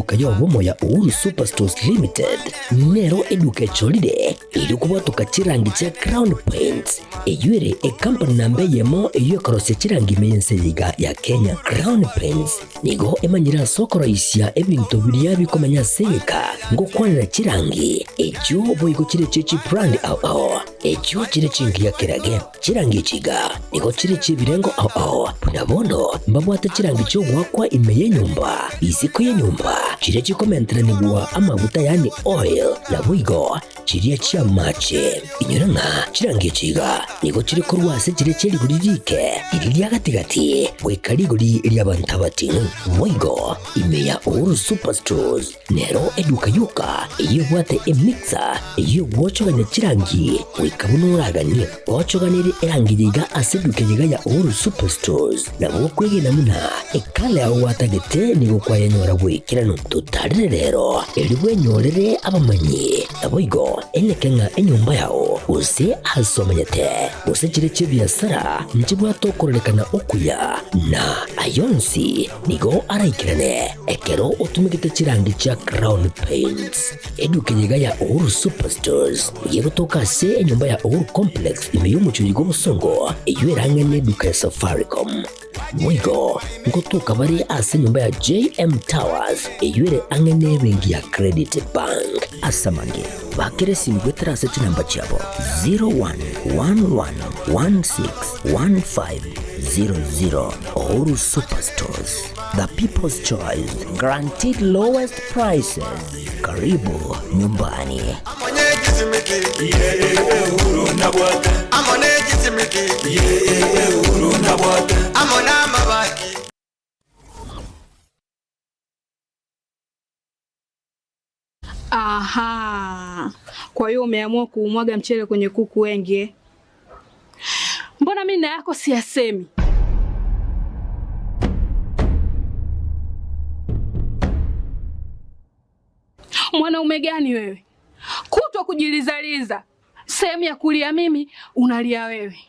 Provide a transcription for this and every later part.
Eduka y'obomo ya Uhuru Superstores Limited nero eduka echorire erio kobwatoka chirangi chia Crown Paints, eyio ere ekampani namba eyemo eyio ekorosia chirangi ime y'ense eye iga ya Kenya. Crown Paints nigo emanyire ase okoroisia ebinto biria bikomenya ase egeka ngokwanera chirangi echio boigo chire chie chibrand ao ao echio chire chingiya kerage. Chirangi echi iga nigo chire chi'ebirengo ao ao, buna bono mbabwate chirangi chi'ogoakwa ime y'enyomba, isiko y'enyomba, chiria chikomenteranigwa amaguta yaani oil, naboigo chiria chi'amache. Inyora ng'a chirangi echi iga nigo chire korwa ase chiria chie rigori riike, riria ria gati-gati, goika rigori ri'abanto abating'u. Boigo ime ya Uhuru Superstores Nero eduka yoka eyio ebwate emixer eyio egwochogania chirangi goika buna oraganie. Ochoganerie erangi yaiga ase eduka eyeiga ya Uhuru Superstores nabo okwegena buna ekala yao gwatagete nigo kwayenyora bw'ekeranu. Totarere rero erio bwenyorere abamanyi naboigo eneke ng'a enyomba yao gose ase omenyete gose chire chi'ebiasara nchibwate okororekana okuya na ayonsi Nigo araikerane ekero otumegete chirangi chia Crown Paints. Eduka eye iga ya Uhuru Superstores nigo egotoka ase enyomba ya Uhuru Complex ime y'omochie oyo bw'obosongo eyio ere ang'e n'eduka ya Safaricom. Boigo ngotoka bare ase enyomba ya JM Towers eyio ere ang'e n'ebenki ya Credit Bank. Ase amange, bakera esimi goetera ase chinamba chiabo 0111161500. Uhuru Superstores, the people's choice, guaranteed lowest prices. Karibu nyumbani. Aha, kwa hiyo umeamua kuumwaga mchele kwenye kuku wengi eh? Mbona mimi na yako siyasemi? Mwanaume gani wewe, kutwa kujilizaliza, sehemu ya kulia mimi unalia wewe.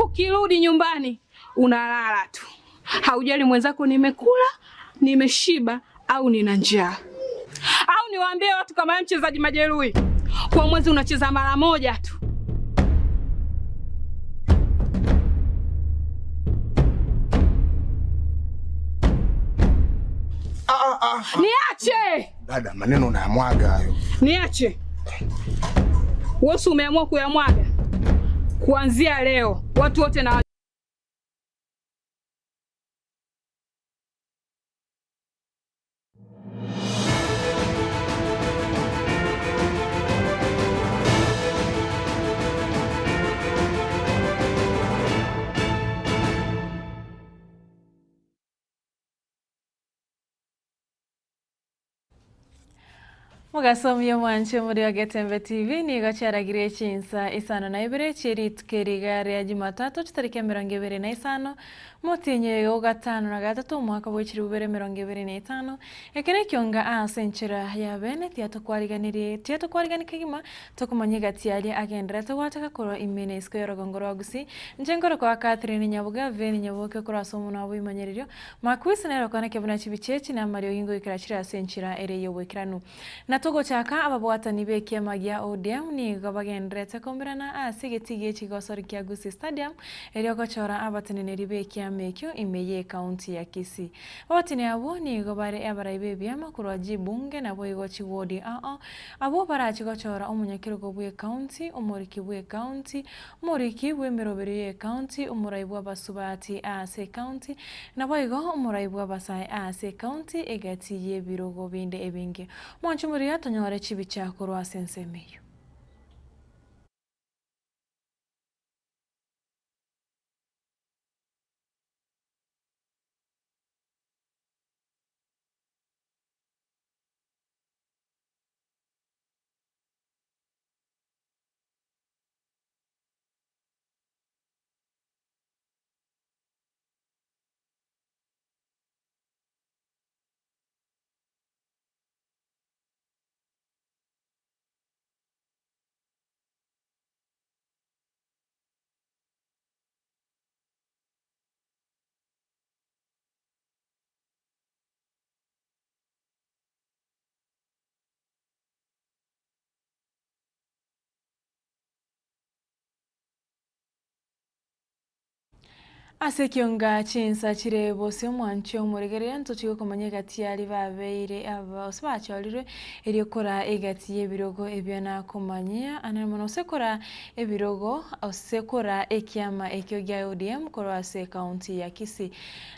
Ukirudi nyumbani unalala tu, haujali mwenzako nimekula, nimeshiba au nina njaa. Au niwaambie watu kama wewe mchezaji majeruhi, kwa mwezi unacheza mara moja tu. Niache! Dada, maneno unayamwaga hayo. Niache. Wewe umeamua kuyamwaga. Kuanzia leo watu wote na Mogasomi omwanche more o Getembe TV nigo chiaragire chinsa isano na ibere chie rituko eri iga ria Jumatatu chitariki emerongo ebere na isano motienyi oyo o gatano na gatato omwaka bwe chilifu ibere emerongo ebere na etano. Eke nekionga ase enchera ya bene tiyatokwariganirie tiyatokwarigani kegima tokomanya egati aria agenderete gwataka korwa ime na isiko y'orogongo rwa Gusii. Inche nkorokwa Catherine Nyaboga Veni Nyaboke korwa ase omonwa bw'ebimanyererio Makwisi nere okonekia buna chibicha echi na amariogi ngoikera chire ase enchera ere y'oboikeranu. Na togochaka, ababwatani b'ekiama gia ODM nigo bagendererete koumberana ase egetii gie chigosori kia Gusii Stadium erio gochora abateneneri b'ekiama ekio ime y'ecounty ya Kisii. Abatini abwo nigo bare abarai b'ebiama korwa chibunge naboigo chiwodi ao abwo barache gochora omonyakerogo bw'ecounty, omoriki bw'ecounty, Omoriki bw'emeroberio y'ecounty, omorai bw'abasubati ase ecounty, naboigo omorai bw'abasae ase ecounty egati y'ebirogo binde ebinge. Mwanche morigia tonyore chibicha korwa ase ensemo eyio. Ase ekionga chinsa chire bosio omwanchi omorigereria ntochie gokomanya egati yaria babeire aba gose bachorirwe erio kora egati y'ebirogo ebio nakomanyia ane mono gose kora ebirogo gose kora ekiama ekio gia ODM korwa ase ekaunti ya Kisii.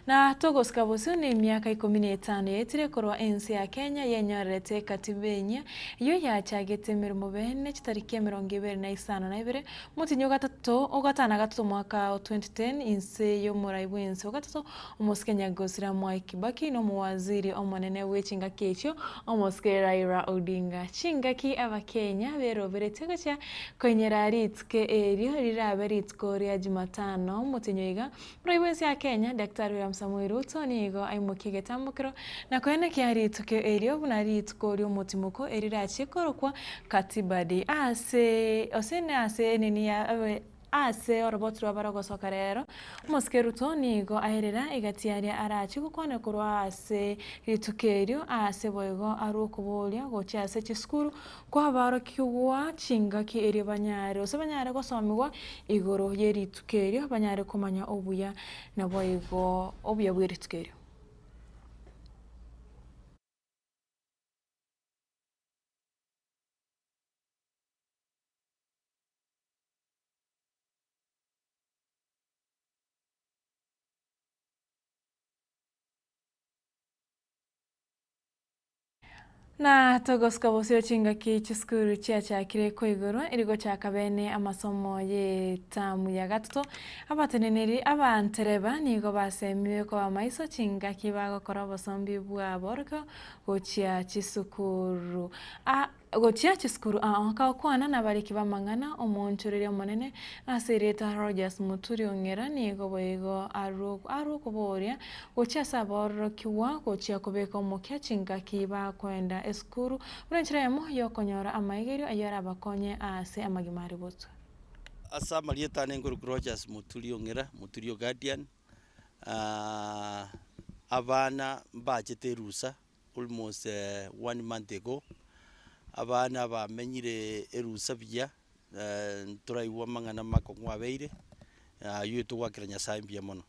Na togosika bosio nemiaka ikomi na etano yaetire korwa ense ya Kenya yenyorerete ekatiba enyia eyio yachagete emeremo bene chitariki emerongo ebere na isano na ibere Omotienyi o gatato o gatano na gatato omwaka o 2010, inse y'omorai bw'ense o gatato, omosike Nyagosira Mwai Kibaki na omowaziri omonene bwe chingaki echio, omosike Raila Odinga. Chingaki Abakenya beroberetie gochia koinyera rituko erio rirabe rituko ria Jumatano omotienyi oiga, omorai bw'ense ya Kenya Daktari William Samoei Ruto nigo aimokia egetambokero na koenekia rituko erio buna rituko ri'omotimoko erirachie korokwa Katiba Day. Ase ase ase enini ya ase oroboti rwabare ogosoka rero, omosike Ruto nigo aerera egati aria arachie gokwana korwa ase rituko erio ase boigo arwe okoboria gochia ase chisukuru kwabarokigwa chingaki erio banyare gose banyare gosomigwa igoro ye rituko erio banyare komanya obuya naboigo obuya bwe rituko erio. Na togosika bosio chingaki chisukuru chiachakire koigorwa eri gochaka bene amasomo y'etamu ya gatato, abateneneri abantereba nigo basemiwe koba maiso chingaki bagokora obosombi bw'aborokigwa gochia chisukuru. A Gochia chisukuru ao kagokwana nabariki b'amang'ana, omoonchoreria omonene ase erieta Rogers Muturi Ong'era nigo boigo arwe okoboria gochia ase aborokigwa gochia kobeka omokia chingaki bakoenda esukuru buna enchera eyemo y'okonyora amaigerio ayio arabakonye ase amagima aria boswe. Ase amarieta ane nkorokwa Rogers Muturi Ong'era, Muturi o Guardian, abana mbachete erusa almost one month ago, abana bamenyire erusa buya, ntoraigwa amang'ana makong'u abeire, aywo togoakera Nyasaye mbuya mono.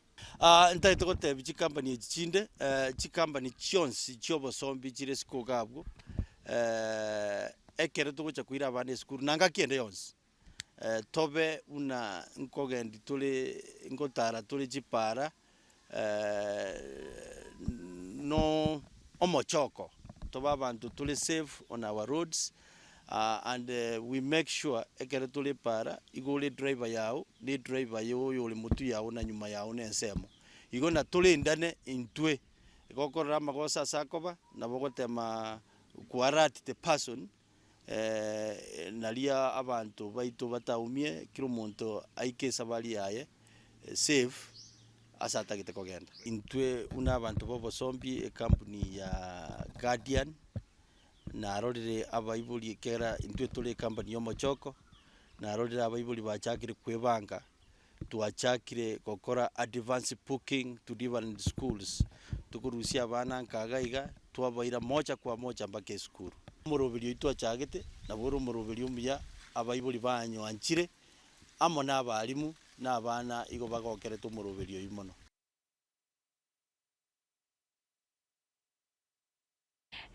Ntagete gotebia chikampani echi chinde, chikampani chionsi chia obosombi chire isiko iga abwo, ekero togocha koira abana esukuru na ngaki ende yonsi, tobe buna nkogendi tore nkotara tore chipara no omochoko, tobe abanto tore safe on our roads and we make sure ekero tore epara igo ore edriver yago na edriver ya oyore motwe yago na nyuma yago na ensemo. Igo na torendane intwe, igo okorora amagoso ase akoba nabo ogotema ko alert the person. Naria abanto baito bataumie, kera omonto aike esabari yaye safe ase atagete kogenda. Intwe buna abanto b'obosombi ekampuni ya Guardian, narorire abaibori ekera intwe tore ekampani ya omochoko, narorire abaibori bachakire kwebanga Twachakire gokora advance booking to different schools, tokorusia abana nka iga iga, twabaira moja kwa moja mpaka esukuru. Omoroberio oyio twachagete nabo ore omoroberio omuya, abaibori banyoanchire amo na abalimu na abana igo bagokerete omoroberio oyio mono.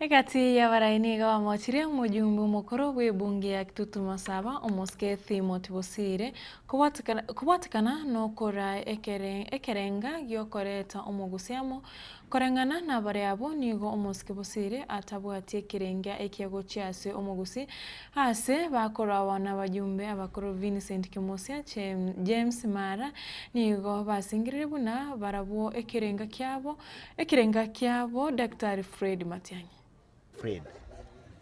Egati y'abarai nigo bamochirie omojumbe omokoro bw'ebunge ya Kitutu Masaba, omosike Timothy Bosire, kobwatekana nokora ekerenga gi'okoreta omogusi amo. Koreng'ana nabare abwo nigo omosike Bosire atabwati ekerenga ekiya gochia ase omogusi ase bakoragwa nabajumbe abakoro Vincent Kimusia, James Mara nigo basingereire buna barabwo ekerenga kiabo Ekerenga kiabo Daktari Fred Matiang'i. Fred,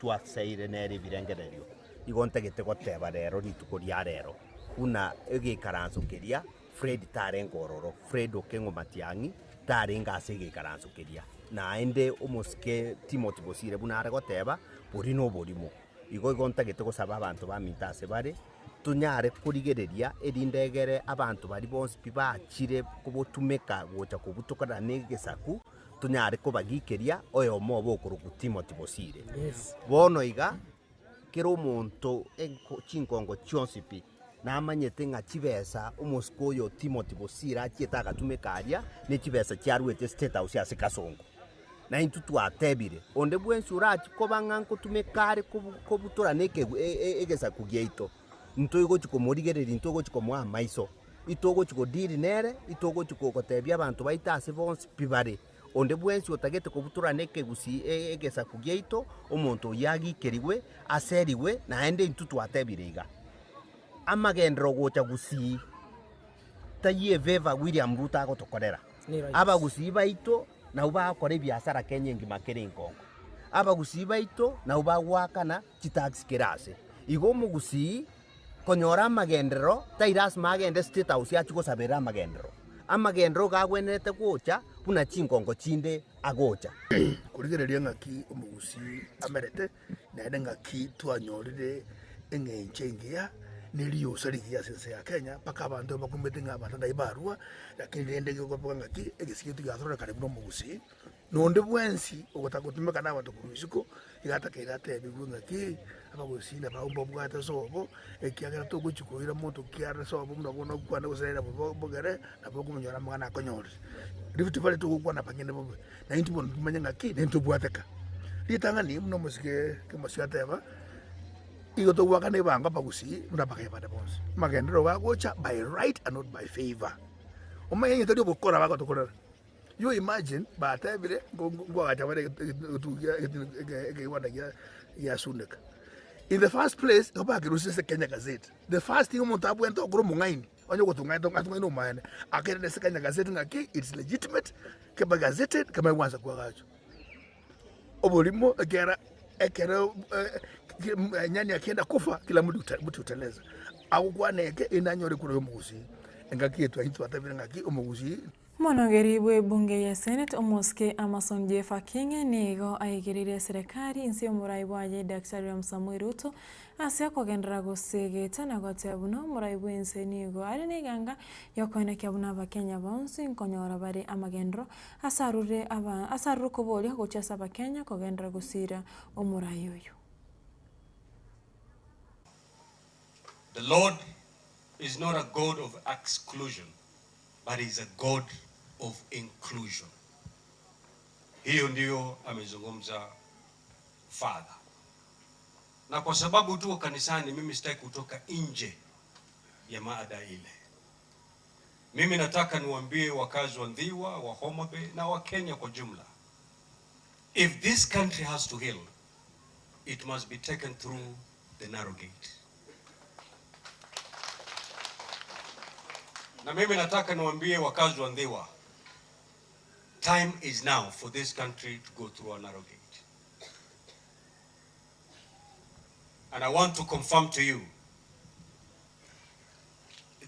twaseire nere ebirengererio, igo ntagete goteba rero rituko ria rero, buna egeikaranso keria Fred tarenge ororo, Fred Okeng'o Matiang'i tarenge ase egeikaranso keria. Naende omosike Timothy Bosire buna are goteba, boria noborimo. Igo igo ntagete gosaba abanto baminto ase bare, tonyare korigereria, erinde egere abanto baria bonsi pi bachire kobotumeka gocha kobutokana negesaku, tonyare kobagikeria oyomo obo okorokwa Timothy Bosire. Bono iga, kera omonto enko chinkongo chionsi pi, Namanyete ng'a chibesa omosike oyo Timothy Bosire achiete agatumeka aria, ne chibesa chiaruete State House ase Kasongo. Na intwe twatebire, onde bwensi orachie koba ng'a nkotumeka are kobutora na egesaku giaito, ntoigochi komorigereria, ntoigochi komoa amaiso, itogochi godeal nere, itogochi gotebia abanto baito ase bonsi pi bare. Onde bwensi otagete kobutorana ekegusii egesaku giaito, omonto oyio agikerigwe, aserigwe, naende intwe twatebire iga, Amagenderero gocha gusii taiyo efavour William Ruto agotokorera. Abagusii baito nabwo bagokora ebiasara Kenya engima kere enkongo. Abagusii baito nabwo bagoakana chitax kera ase. Igo omogusii konyora amagenderero tai lasima agende state house achie gosaberera amagenderero. Amagenderero iga agwenerete gocha buna chingongo chinde agocha. Korigereria ng'aki omogusii amerete, naende ng'aki twanyorire eng'encho engiya na eriosa rigiya ase ense ya Kenya, mpaka abanto bakumete ng'a abanto ndai barua, lakini rende gekoboka ng'aki egesio getio giatororekana buna omogusii. Na onde bwensi ogotaka gotumeka nabanto korwa isiko, iga atakeire atebigwe ng'aki, abagusii nabao mbabwate ase obo, ekiagera togochia koira monto ki are ase obo buna bono okwane gose raila bogere, nabo okomonyora amang'ana akonyorire. Rift Valley togokwana abanyene bobe, na intwe bono tomanye ng'aki, na intwe tobwateka. Ritang'ani buna omosike Kemosi ateba, igo togoakana ebango abagusii buna abageni bande bonsi. Amagenderero gagocha by right and not by favour. Omanye onye tari obokora bagotokorera. You imagine batebire ngoagacha bare ekewanda gia Sunika. In the first place nigo bakerusia ase Kenya Gazette. The first thing omonto abwenerete gokora omong'aini, onye ogotong'aina atong'aine omoene, akairana ase Kenya Gazette ng'aki it's legitimate, kebe gazetted, kemanye gwansa koagachwa. Oborimo ekera ekero nyani akienda kufa kila mtu mti huteleza. Agokwana eke erinde anyore kura ya omogusii. Engaki eye twachire twatebire ng'aki omogusii. Omonogeri bw'ebunge ya Senate omosike Amason Jeffer King nigo aigereirie eserekari inse y'omorai bwaye Daktari William Samoei Ruto ase okogenderera gosegeta na goteba buna omorai bw'ense nigo are neganga yokoenekia buna abakenya bonsi nkonyora bare amagenderero ase arure aba ase arure okoboria gochia ase abakenya kogenderera gosira omorai oyo. The Lord is not a God of exclusion but is a God of inclusion. Hiyo ndiyo amezungumza Father. Na kwa sababu tuko kanisani, mimi sitaki kutoka nje ya maada ile. Mimi nataka niwaambie wakazi wa Ndhiwa, wa Homa Bay na wa Kenya kwa jumla, if this country has to heal, it must be taken through the narrow gate. Na mimi nataka niwaambie wakazi wa Ndhiwa, time is now for this country to go through a narrow gate. And I want to confirm to you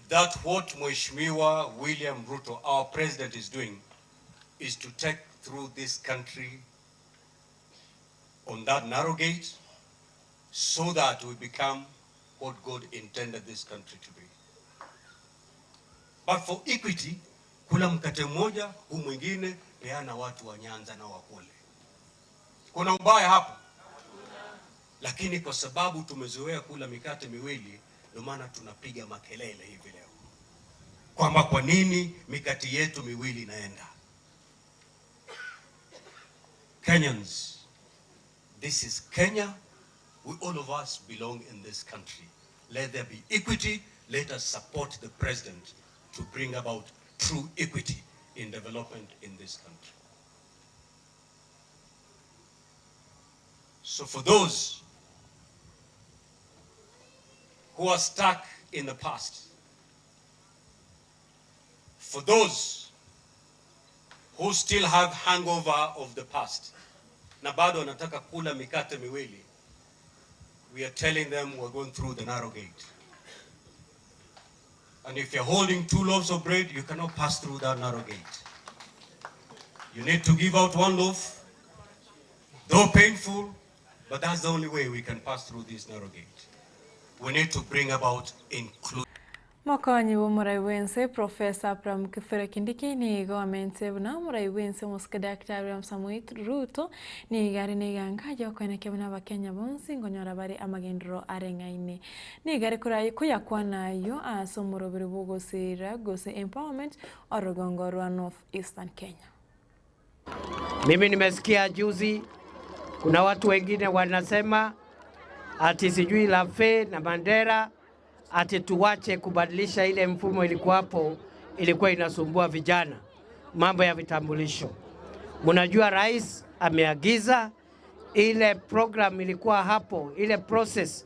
that what Mheshimiwa William Ruto, our president, is doing is to take through this country on that narrow gate so that we become what God intended this country to be. But for equity, kula mkate mmoja, huu mwingine peana watu wa Nyanza na wakule. Kuna ubaya hapo? Lakini kwa sababu tumezoea kula mikate miwili, ndio maana tunapiga makelele hivi leo kwamba kwa nini mikate yetu miwili inaenda. Kenyans, this is Kenya. We all of us belong in this country. Let there be equity. Let us support the president to bring about true equity in development in this country. So for those who are stuck in the past, for those who still have hangover of the past, na bado wanataka kula mikate miwili, we are telling them we're going through the narrow gate. And if you're holding two loaves of bread, you cannot pass through that narrow gate. You need to give out one loaf, though painful, but that's the only way we can pass through this narrow gate. We need to bring about inclusion. Mokonyi bw'omorai bw'ense Professor Abraham Kithure Kindiki nigo amente buna omorai bw'ense omosike Daktari William Samoei Ruto nigo are negeanga giokoenekia buna abakenya bonsi nkonyora bare amagenderero areng'aine. Nigo are korai koyakwana ayio ase omoroberi bw'ogosira gose empowerment orogongo rwa North Eastern Kenya. Mimi nimesikia juzi kuna watu wengine wanasema ati sijui Lafe na Mandera ati tuwache kubadilisha ile mfumo ilikuwapo, ilikuwa inasumbua vijana, mambo ya vitambulisho. Mnajua rais ameagiza ile program ilikuwa hapo, ile process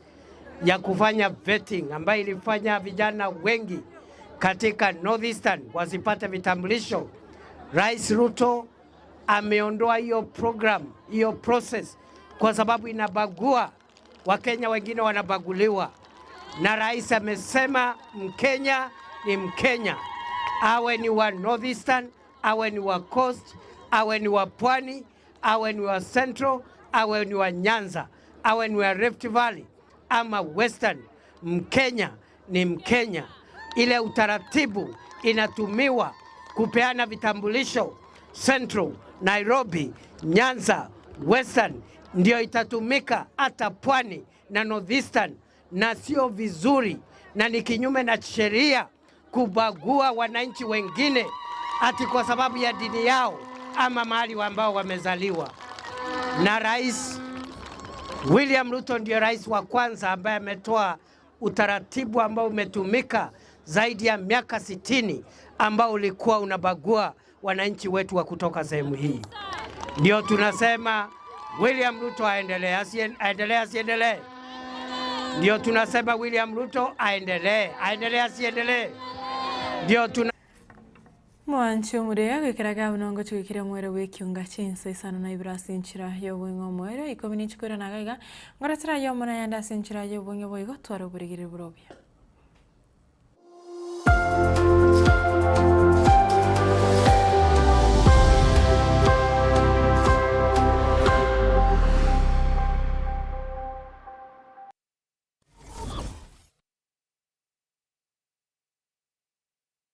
ya kufanya vetting ambayo ilifanya vijana wengi katika Northeastern wasipate vitambulisho. Rais Ruto ameondoa hiyo program, hiyo process kwa sababu inabagua Wakenya, wengine wanabaguliwa. Na rais amesema Mkenya ni Mkenya, awe ni wa Northeastern, awe ni wa Coast, awe ni wa Pwani, awe ni wa Central, awe ni wa Nyanza, awe ni wa Rift Valley ama Western, Mkenya ni Mkenya. Ile utaratibu inatumiwa kupeana vitambulisho Central, Nairobi, Nyanza, Western ndio itatumika hata Pwani na Northeastern, na sio vizuri na ni kinyume na sheria kubagua wananchi wengine ati kwa sababu ya dini yao ama mahali ambao wamezaliwa. Na Rais William Ruto ndio rais wa kwanza ambaye ametoa utaratibu ambao umetumika zaidi ya miaka 60 ambao ulikuwa unabagua wananchi wetu wa kutoka sehemu hii. Ndio tunasema William Ruto aendelee, aendelee, asiendelee? Ndio tunasema William Ruto aendelee, aendelee, asiendelee? Ndio tuna Mwanche omureya goikera gabuna ngochi goikera omwero bw'ekiunga chinsa isano na ibere ase enchera y'obong'e omoerio ikomi na inche na iga iga ngoretera aye omonene naende ase enchera y'obong'e boigo tware oboregereria bore obuya.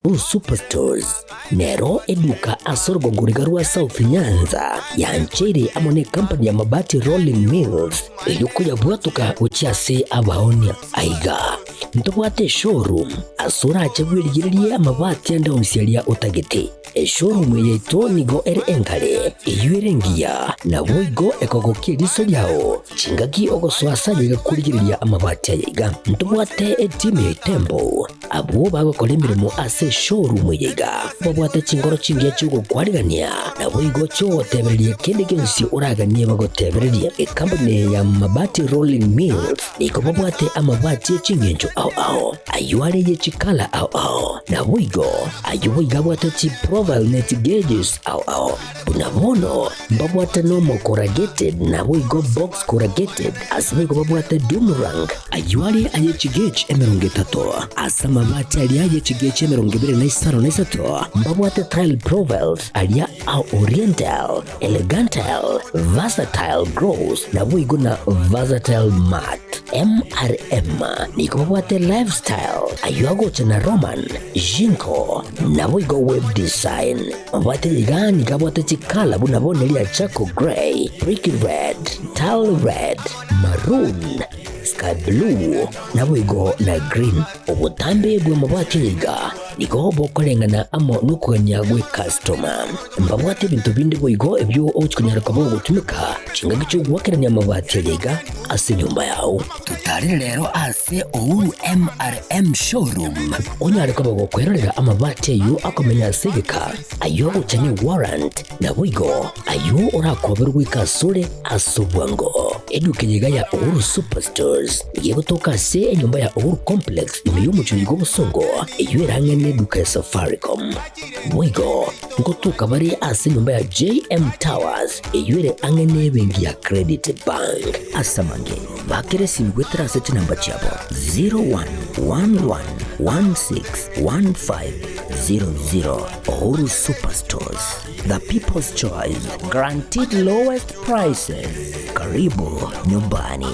Blue Superstores nero eduka ase orogongo riga rwa South Nyanza yancheire amo ne company ya Mabati Rolling Mills erio koyabwatoka gochia ase abaonia. Aiga ntobwate eshowroom ase orache bwerigererie amabati ande onsi aria otagete. Eshowroom eye yaito nigo ere enkare, eyio ere engiya, naboigo ekogokia eriso riao chingaki ogosoa ase ayaiga korigereria amabati ayaiga. Ntobwate etimu ya Itembo Abwo bagokora emeremo ase eshowroom eye iga babwate chinkoro chingiya chi'ogokwarigania, naboigo chi'ogotebereria kende gionsi oraganie bagotebererie. Ekampuni eye ya Mabati Rolling Mills nigo babwate amabati e chingencho ao ao, ayio are ye chikala ao ao, naboigo ayio boigo abwate chiprofile ne chigeges ao ao. Buna bono mbabwate nomo corrugated naboigo box corrugated, ase boigo babwate doomerang, ayio are aye chigauge 30, ase amabati aria aye chigauge 25, mbabwate tile profiles aria a oriental, elegantal, versatile gloss, naboigo na versatile matte. MRM nigo babwate lifestyle, ayio agocha na Roman, Jinko, naboigo web design. Mabwate iga nigo abwate chikala buna bono eria charcoal grey, brick red, tile red, maroon, sky blue, naboigo na green. Obotambe bw'amabwate aya iga nigo bokoreng'ana amo nokogania gw'ecustoma. Mbabwate ebinto binde boigo ebio ogochia konyara koba ogotumeka chingaki chi'ogoakerania amabati aya iga ase enyomba yao. Totarere rero ase Uhuru MRM Showroom onyare koba gokwerorera amabati ayio akomenya ase egeka, ayio ogocha ne warrant, naboigo ayio orakoberwe goika asore ase obwango. Eduka eye iga ya Uhuru Superstores nigo egotoka ase enyomba ya Uhuru Complex ime y'omochie oyo bw'obosongo eyio erang'e neduka ya Safaricom. Boigo ngotoka bare ase enyomba ya JM Towers eyio ere ang'e nebenki ya Credit Bank. Ase amange, bakera esimi goetera ase chinamba chiabo 0111161500. Uhuru Superstores, the people's choice, guaranteed lowest prices. Karibu nyumbani.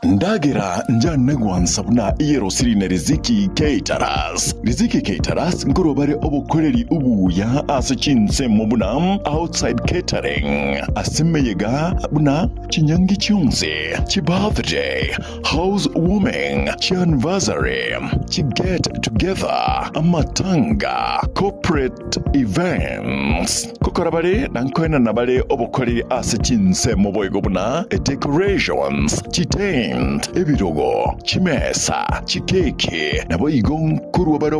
Ndagera njane gwansa buna eyerosiri na Riziki Caterers. Riziki Caterers nkorwa bare obokoreri obuya ase chinsemo buna outside catering, ase emeyega buna chinyangi chionsi, chibirthday, house warming, chianniversary, chiget together, amatanga, corporate events. Gokora bare na nkoenana bare obokoreri ase chinsemo boigo buna decorations, chitent, ebirogo, chimesa, chikeki, naboigo nkorwa bare obokoreri.